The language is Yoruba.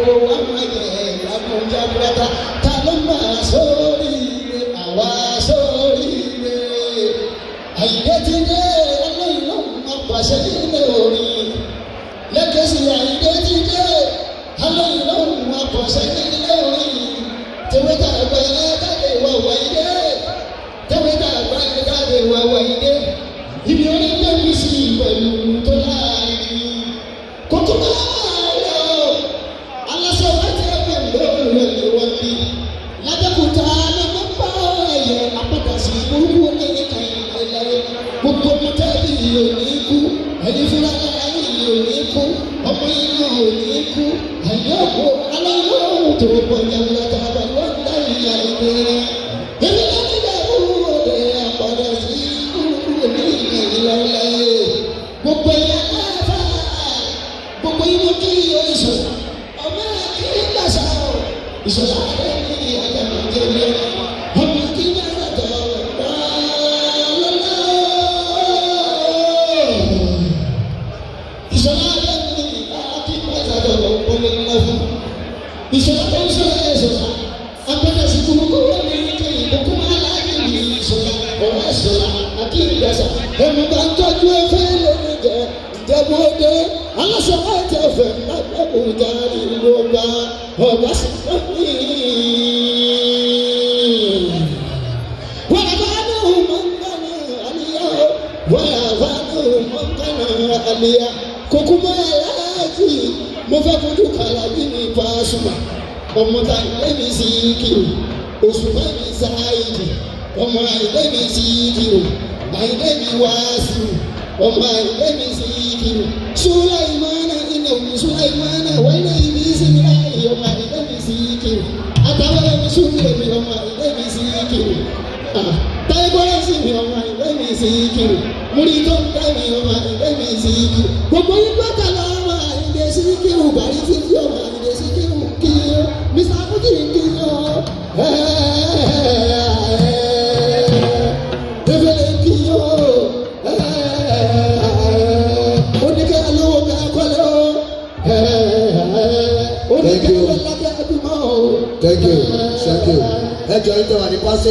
Wa máa jẹ ìlàkúnjá búrẹ́dá. Ta ló máa sóríire? Àwa sóríire. Àyìndé ti dé, ọlọ́run ló máa pàṣẹ nílé orin. Lẹ́kẹ̀sì Àyìndé ti dé, ọlọ́run ló máa pàṣẹ nílé orin. Tèwé tàgbà jáde wà wáyé. Tèwé tàgbà jáde wà wáyé. Ibi orin gbẹ̀mí sí pẹ̀lú tó láàrin. Kókó máa yọ aláṣẹ wájú ẹgbẹ́ lórí ẹ̀lẹ́ wọn bí. Lábẹ́kúta ló ń bá ẹ̀yẹ apádà sí burúkú ní ìkànnì ẹ̀lẹ́. Gbogbo mọ́tẹ́bí ò ní kú, ẹ̀yin fúnra ẹ̀yin ò ní kú, ọmọ yìí ò ní kú, ẹ̀yin òkú aláwọ̀ tó kọjá lọ́tà pẹ̀lú ọ̀dà ìyá ìdè. Èmi náà ní ìdàgbò òde apádà sí burúkú ní ìkànnì ẹ̀lẹ́. Gbogbo ẹ̀yà káfá, gbogbo inú kí oṣù ọmọ kí gbàsá o ìṣọ̀lá rẹ̀ ní àjàmọ̀jẹ̀ yẹ ọmọ kí gbàsá tọ̀ lọ́lọ́ ìṣọ̀lá rẹ̀ ní kí gbàsá tọ̀ lọ́lọ́ fún ìṣọ̀lá tó ń sọ ẹ̀ ṣọ̀lá agbẹ́dẹ̀ sí kúrúkú wọ́n ní kéyìn kókó máa láàyè ní ìṣọ̀lá ọ̀rọ̀ ìṣọ̀lá àti ìgbàsá ẹ̀mú bá ń tọ́jú ẹ̀fẹ́ lórí jẹ ìjẹ́bú-òde aláṣọ àti ẹ̀fẹ̀ lábẹ́kúta ìlú ọba ọba sọ́kùnrin. Wàlàfáàdù mọ̀nkánà àlìyá wàlàfáàdù mọ̀nkánà àlìyá kókó máa láàjì mo fẹ́ fojú kàlà bí mi Pasuma ọmọ ta ilé mi sí kiri oṣù mẹ́mi sáyidì ọmọ ilé mi sí kiri àìlè mi wá sí ọmọ àìlè mi sí kiri Sulaimana iná Sulaimana wà ilé ibi sí mi láàyè ọmọ àìlè mi sí kiri àtàwọn ẹni sùúrù mi ọmọ àìlè mi sí kiri táyé sí mi ọmọ àìlè mi sí kiri múrí tó ń dá mi ọmọ àìlè mi sí kiri gbogbo yín pátá lọ́mọ àìlè sí kiri bàrí títí ọmọ àìlè sí kiri kiri Mr. Fuji kiri ọ efele kiri ọ oníkẹ́ alówó ká kọ́lé o oníkẹ́ Thank you. alọ́lá ká bímọ o. Thank you, thank you. Ẹ jọ yín tẹ́ wà ní pásẹ̀.